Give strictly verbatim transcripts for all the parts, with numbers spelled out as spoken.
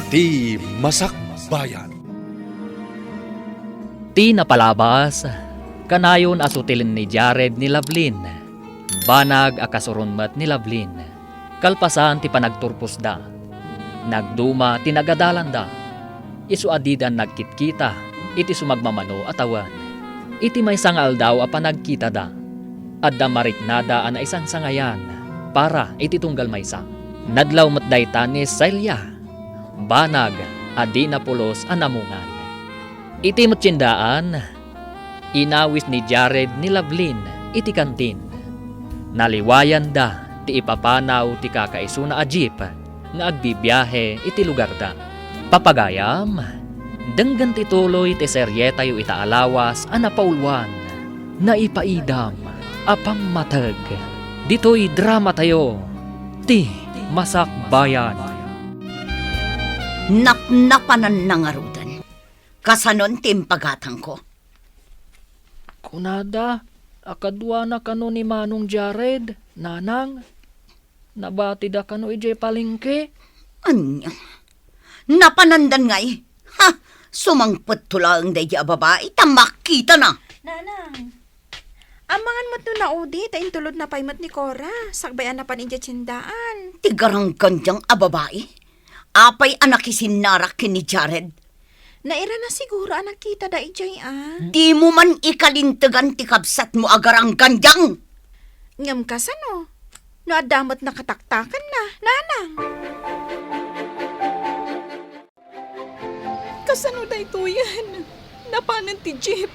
Ti Masakbayan. Ti napalabas, kanayon a sutilen ni Jared ni Lovelyn. Banag a kasurun met ni Lovelyn. Kalpasan ti panagturposda, nagduma ti nagadalanda. Isu a didan nagkitkita iti sumagmamano a tawen. Iti maysa nga aldaw a panagkitada, adda mariknada a naisangsangayan para iti tunggal maysa. Nadlaw met dayta ni Celia, banag a dina pulos a namungan. Iti met sendaan, inawis ni Jared ni Lovelyn iti kantin. Naliwayanda ti ipapanaw ti kakaisuna a jeep nga agbibiahe iti lugarda. Papagayam, denggen ti tuloy ti serietayo ita a lawas a napauluan, Naipaidam a Pammateg. Ditoy dramatayo, Ti Masakbayan. Napnapananna ngaruden. Kasanon ti impagatangko? Kunada a kaduana kano ni Manong Jared, Nanang. Nabatida kano idiay palengke? Ania? Napanandan ngay? Ha! Sumangpetto laeng daydi a babai ta makitana. Nanang, amangan met no naudi ta intulodna pay met ni Cora, sakbay a napan idiay tiendaan. Ti garanggandiang a babai? Apay a nakisinnarak ken ni Jared? Nairana siguro a nakitada idiay a. Dimo man ikalintegan ti kabsatmo a garanggandiang. Ngem kasano? No adda met nakataktakanna, Nanang. Kasano daytoyen? Napanen ti jeep.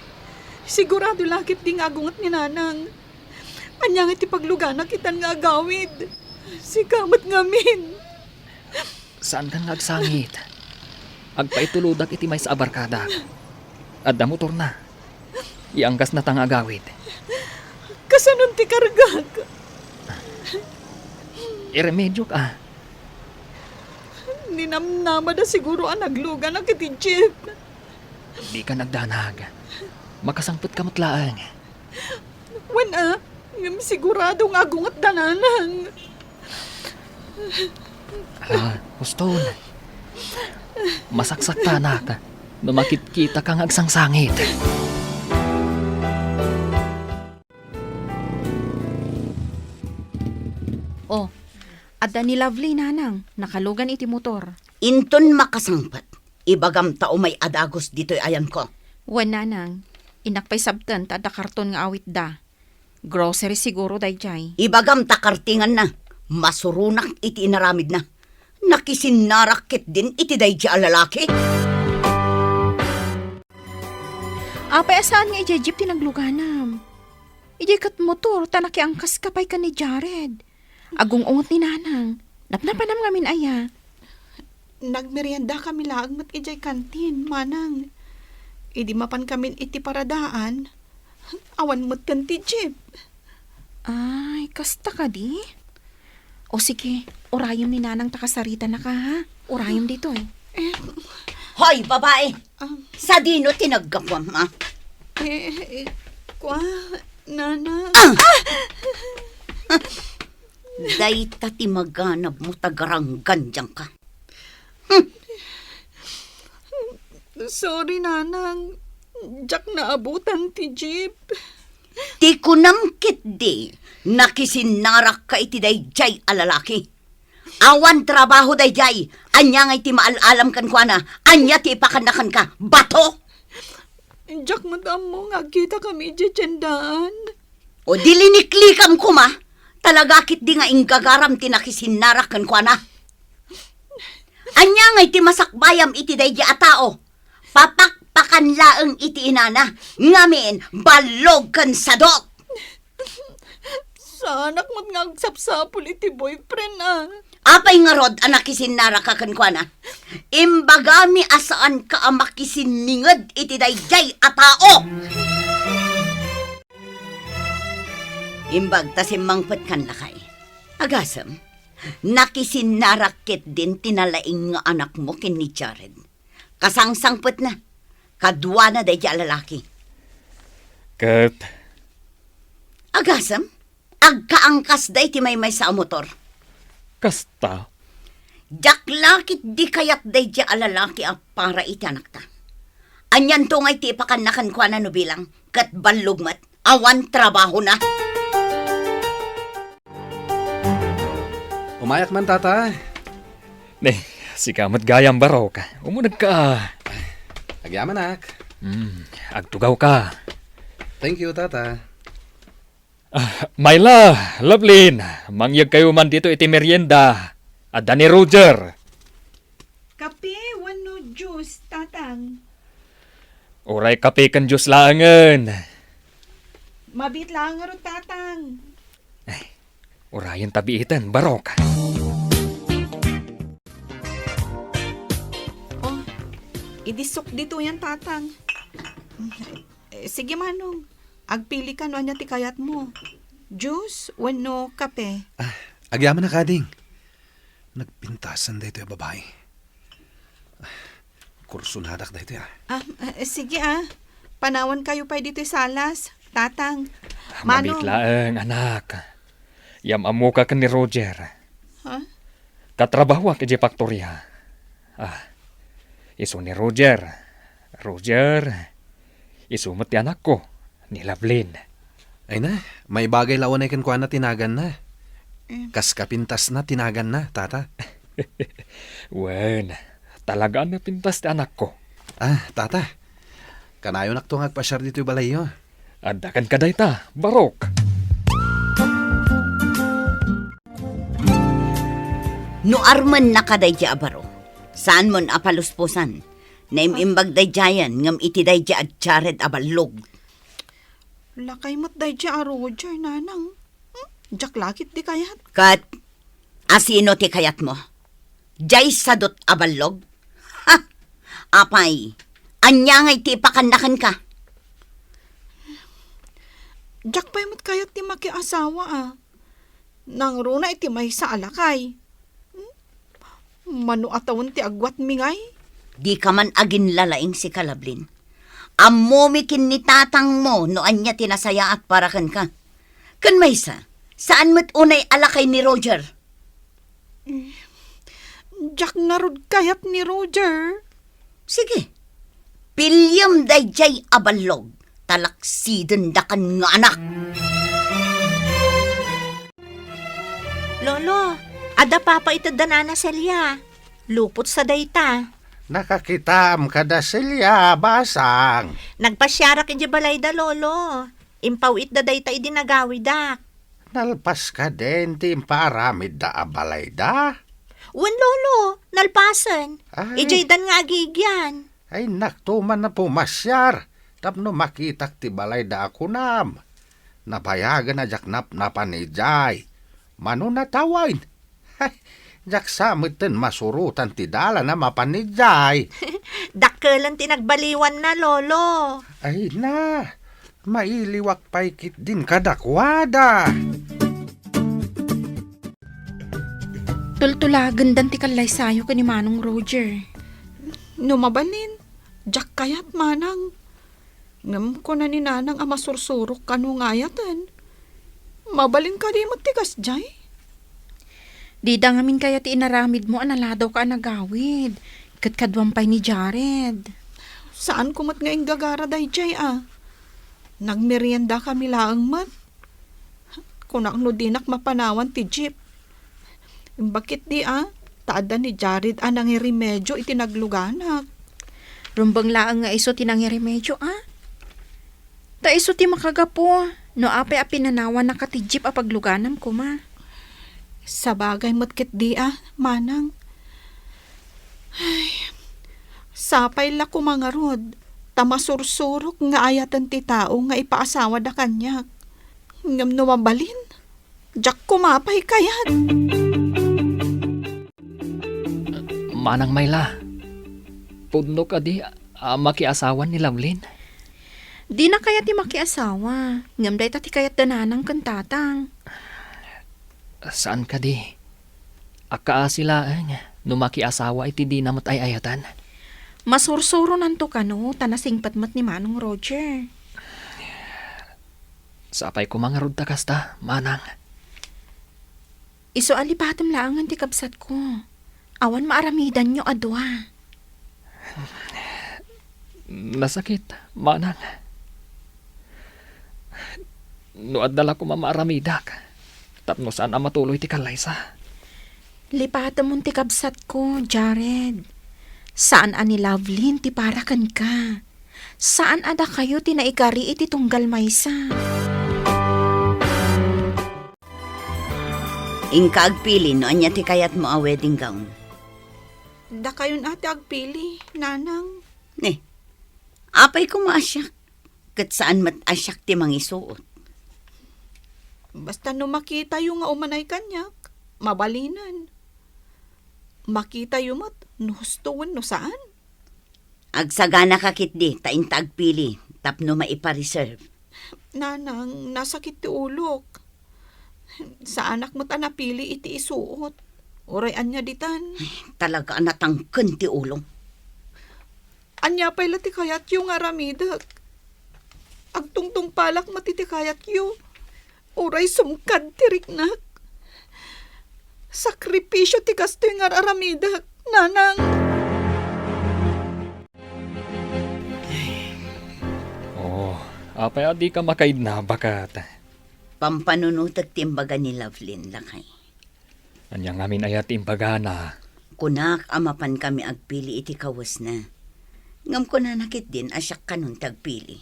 Sigurado la ketdi nga agunget ni Nanang. Ania nga ti pagluganak itan nga agawid? Sika met ngamin. Saankan nga agsangit. Agpaitulodak iti maysa a barkada. Adda motorna. Ianggasna ta nga agawid. Kasanon ti kargak? Iremedioka. Ninamnamada siguro a nagluganak iti jeep. Dika nagdanag. Makasangpetka met laeng. Wen a, ngem sigurado nga agungetda, Nanang. Ah, huston. Masaksaktanak no makitkitaka nga agsangsangit. Oh, adda ni Lovely, Nanang. Nakalugan iti motor. Inton makasangpet, ibagam ta umay a dagus ditoy ayanko. Wen, Nanang. Innak pay sabten ta adda karton nga awitda. Grocery siguro daydiay. Ibagam ta kartinganna. Masuronak iti inaramidna. Nakisinnarak ketdin iti daydiay a lalaki. Apay a saan nga idiay jeep ti nagluganam? Idiay ket motor ta nakiangkaska pay ken ni Jared. Agung-unget ni Nanang. Napnapanam ngamin aya? Nagmeriendakami laeng met idiay kantin, Manang. Idi mapankamin iti paradaan, awan metten ti jeep. Ay, kasta kadi? O sige, urayem ni Nanang ta kasaritanaka, ha? Urayem ditoy. Eh, Hoy, babae! Ah. Sadino ti naggapuam, ha? Eh, eh, kua, Nanang. Ah! Dayta ti maganabmo ta garanggandiangka. Hmm. Sorry, Nanang. Diak naabutan ti jeep. Ti kunam ketdi, nakisinnarakka iti daydiay a lalaki. Awan trabaho daydiay. Ania ngay ti maal-alam kenkuana? Ania ti ipakanna kenka? Bato? Diak met ammo nga agkitakami idiay tiendaan. O di liniklikam koma, talaga ketdi nga inggagaram ti nakisinnarak kenkuana. Ania ngay ti masakbayam iti daydi a tao? Papakpakan laeng iti inana, ngamin, ballog ken sadok. Saanak met nga agsapsapul iti boyfriend, ah. Apay ngarud a nakisinnarakka kenkuana? Imbagami a saanka a makisinninged iti daydiay a tao. Imbag ta simmangpetkan lakay. Agasem, nakisinnarak ketdin ti nalaing nga anakmo ken ni Jared. Kasangsangpetna, kaduana daydiay a lalaki. Ket agasem, agkaangkasda iti maymaysa a motor. Kasta? Diak la ketdi kayat daydiay a lalaki a para iti anakta. Anianto ngay ti ipakanna kenkuana no bilang, ket ballog met, awan trabahona. Umayak man, tata. Ne, sika met gayam, Barok. Umunegka. Agyamanak. Hmm, agtugawka. Thank you, tata. Ah, Myla, Lovelyn, mangyegkayo man dito iti merienda. Adda ni Roger. Kape wenno juice, Tatang? Uray kape ken juice laengen. Mabiit laeng ngarud, Tatang. Ay, urayen ta biiten, Barok. Oh, idisok ditoyan, Tatang. Eh, sige, Manong. Agpilika no ania ti kayatmo. Juice wenno kape? Ah, agyamanak, ading. Nagpintasan daytoy a babai. Ah, kursonadak daytoy, ah. Ah, eh, sige, ah. Panawankayo pay ditoy salas, Tatang. Manong. Mabiit laeng, anak. Yam-ammoka ken ni Roger. Ha? Katrabahoak idiay faktoria. Ah, isu ni Roger. Roger, isu met ti anakko, ni Lovelyn. Ay na, maibagay la unay kenkuana ti naganna. Eh. Kas kapintasna ti naganna, tata. Wen, talaga a napintas ti anakko. Ah, tata. Kanayonakto nga agpasiar ditoy balayyo. Adda kenka dayta, Barok. No armenna kadaydi a baro, saanmon a palusposan. Naim-imbag daydiayen ngem iti daydi a Jared a ballog. Lakay met daydi a Roger, nanang. Hmm? Diak la ketdi kayat. Ket, asino ti kayatmo? Jay sadut a ballog? Ha! Apay, ania ngay ti ipakanna kenka? Diak pay met kayat ti makiasawa, a. Nangruna iti maysa a lakay. Hmm? Mano a tawen ti agwatmi ngay? Dika man aginlalaing, sika, Lovelyn. Ammomi ken ni tatangmo no ania ti nasayaat para kenka. Ken maysa, saan met unay a lakay ni Roger? Eh, diak ngarud kayat ni Roger. Sige, piliem daydiay a ballog, talaksiden dakan nga anak. Lolo, adda papa iti da Nana Celia. Lupot sa dayta. Nakakitaam kada Celia, basang. Nagpasiarak idiay balayda, Lolo. Impaw-itda dayta idi nagawidak. Nalpas kadin ti impaaramidda a balayda? Wen, Lolo, nalpasen. Ay. Idiaydan nga agigian. Ay, nakto man a pumasiar tapno makitak ti balayda a kunam. Nabayagen a diak napnapan idiay. Mano natawen? Diak sa metten masurotan ti dalan a mapan idiay. Dakkelen ti nagbaliwanna, Lolo. Ay na, mailiwak pay ketdin kadakuada. Tultulagendan ti kallaysayo ken ni Manong Roger. No mabalin, diak kayat, Manang. Ngem kuna ni Nanang a masursurok kano nga ayaten. Mabalin kadi met ti kasdiay? Dida ngamin kayat ti inaramidmo a naladawka a nagawid, ket kaduam pay ni Jared. Saanko met nga inggagara daydiay a. Nagmeriendakami laeng met. Kunak no dinak mapanawan ti jeep. Imbag ketdi a, ta adda ni Jared a nangiremedio iti nagluganak. Rumbeng laeng nga isu ti nangiremedio a. Ta isu ti makagapu no apay a pinanawannaka ti jeep a pagluganam koma. Sabagay met ketdi a, Manang. Ay, sapay la koma ngarud, ta masursurok nga ayaten ti tao nga ipaasawada kaniak. Ngem no mabalin, diak koma pay kayat. Manang Myla, pudno kadi a makiasawan ni Lovelyn? Dina kayat ti makiasawa, ngem dayta ti kayat da Nanang ken Tatang. Saan kadi? Akaasi laeng no makiasawa iti dina met ay-ayatan. Masursuronanto kano ta nasingpet met ni Manong Roger. Sapay koma ngarud ta kasta, Manang. Isu a lipatem laengen ti kabsatko. Awan maaramidanyo a dua. Nasakit, manang. No adda la koma maaramidak, tapno saan a matuloy ti kallaysa. Lipatemon ti kabsatko, Jared. Saan a ni Lovelyn ti para kenka. Saan a dakayo ti naikari iti tunggal maysa. Inka agpili no ania ti kayatmo a wedding gown. Dakayon a ti agpili, nanang. Ne, apay koma a siak, ket saan met a siak ti mangisuot. Basta no makitayo nga umanay kaniak, mabalinen. Makitayo met no husto wenno saan. Agsaganaka ketdi ta inta agpili tapno maipa-reserve. Nanang, nasakit ti ulok. Saanak met a napili iti isuot. Uray ania ditan. Talaga a natangken ti ulong. Ania pay la ti kayatyo nga aramidek? Agtungtungpalak met iti kayatyo. Uray sumkad ti riknak. Sakripisio ti kastoy nga ar-aramidek, nanang. Oh, apay a dika makaidna, baket? Pampanunotek ti imbaga ni Lovelyn, lakay. Ania ngamin aya ti imbagana? Kunak a mapankami agpili iti kawesna. Ngem kunana ketdin a siak kanon ti agpili.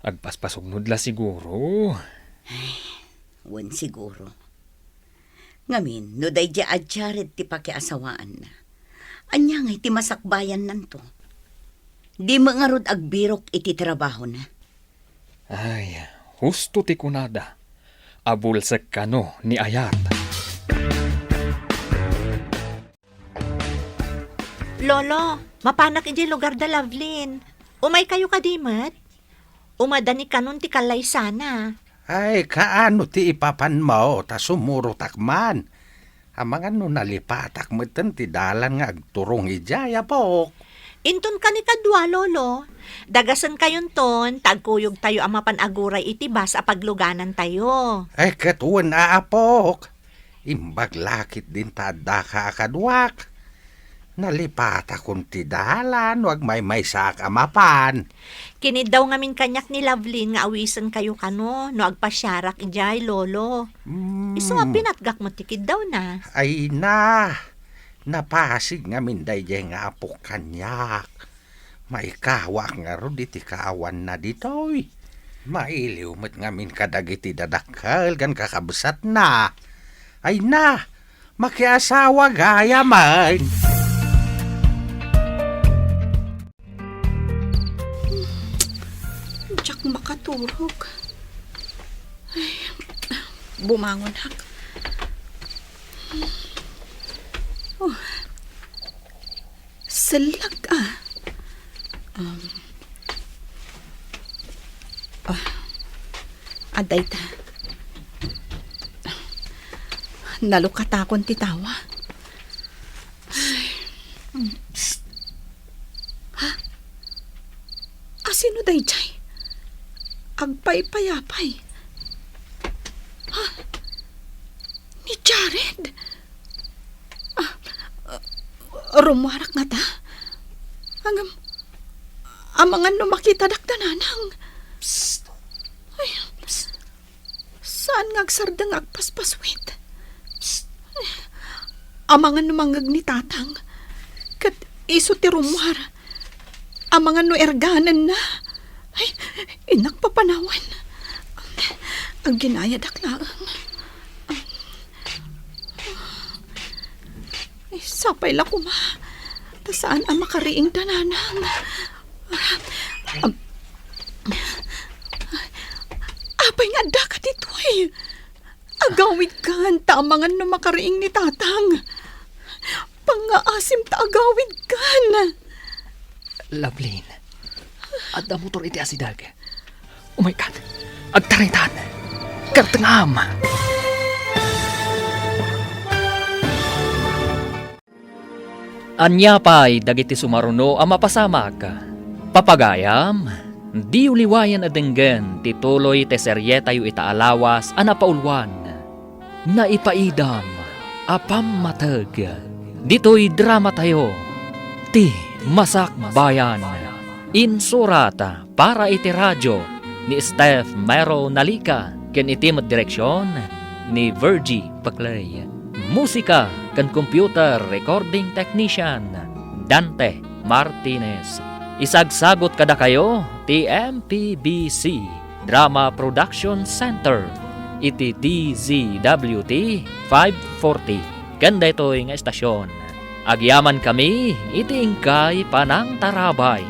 Agpaspasugnod la siguro. Ay, wen siguro. Ngamin, no daydiay a Jared ti pakiasawaanna, ania ngay ti masakbayannanto? Dimo ngarud agbirok iti trabahona. Ay, husto ti kunada. Abulsek kano ni ayat. Lolo, mapanak idiay lugar da Lovelyn. Umaykayo kadi met? Umadani kanon ti kallaysana. Ay, kaano ti ipapanmo ta sumurotak man? Amangan no nalipatak metten ti dalan nga agturong idiay, apok. Inton kanikadua, Lolo. Dagasenkayonton, ta agkuyogtayo a mapan aguray iti bus a pagluganantayo. Ay, ket wen a, apok. Imbag la ketdin ta addaka a kaduak. Nalipatakon ti dalan no agmaymaysaak a mapan. Kiniddaw ngamin kaniak ni Lovelyn nga awisenkayo kano no agpasiarak idiay, Lolo. Mm. Isu a pinatgak met ti kiddawna. Ay na, napasig ngamin daydiay nga apok kaniak. Maikawaak ngarud iti kaawanna ditoy. Mailiw met ngamin kadagiti dadakkel ken kakabsatna. Ay na, makiasawa gayam. Diak makaturog. Ay, bumangonak. Oh. Sellag, ah. Um. Ah. Adda ita. Nalukatakon ti tawa. Ay. Psst. Ha? Asino daydiay? Agpaypayapay. Ha? Ni Jared? Ah, ah, rummuarak ngata? Ngem, amangan no makitadak da nanang. Psst. Ay, psst. Saan nga agsardeng nga agpaspaswit? Psst. Amangan no mangngeg ni tatang. Ket isu ti rummuar. Amangan no erganenna. Ay, innak papanawen. Agginayadak laeng. Ay, sapay la koma. Ta saan a makariing da nanang. Am-, apay nga addaka ditoy? Agawidkan, ta amangan no makariing ni tatang. Pangngaasim ta agawidkan. Lovelyn, adda motor iti asideg. Umaykan, agtaritan. Kartengam. Ania pay dagiti sumaruno a mapasamak? Papagayam, diyo liwayan a denggen ti tuloy ti serietayo ita a lawas a napauluan, Naipaidam a Pammateg. Ditoy dramatayo, ti Masakbayan. Insurat para iti radio ni Steph Mero Nalica ken iti met direksyon ni Virgie Paclay. Musika ken computer recording technician, Dante Martinez. Isagsagot kadakayo ti M P B C Drama Production Center iti D Z W T five forty. Ken daytoy nga estasyon, agyamankami iti inkay panangtarabay.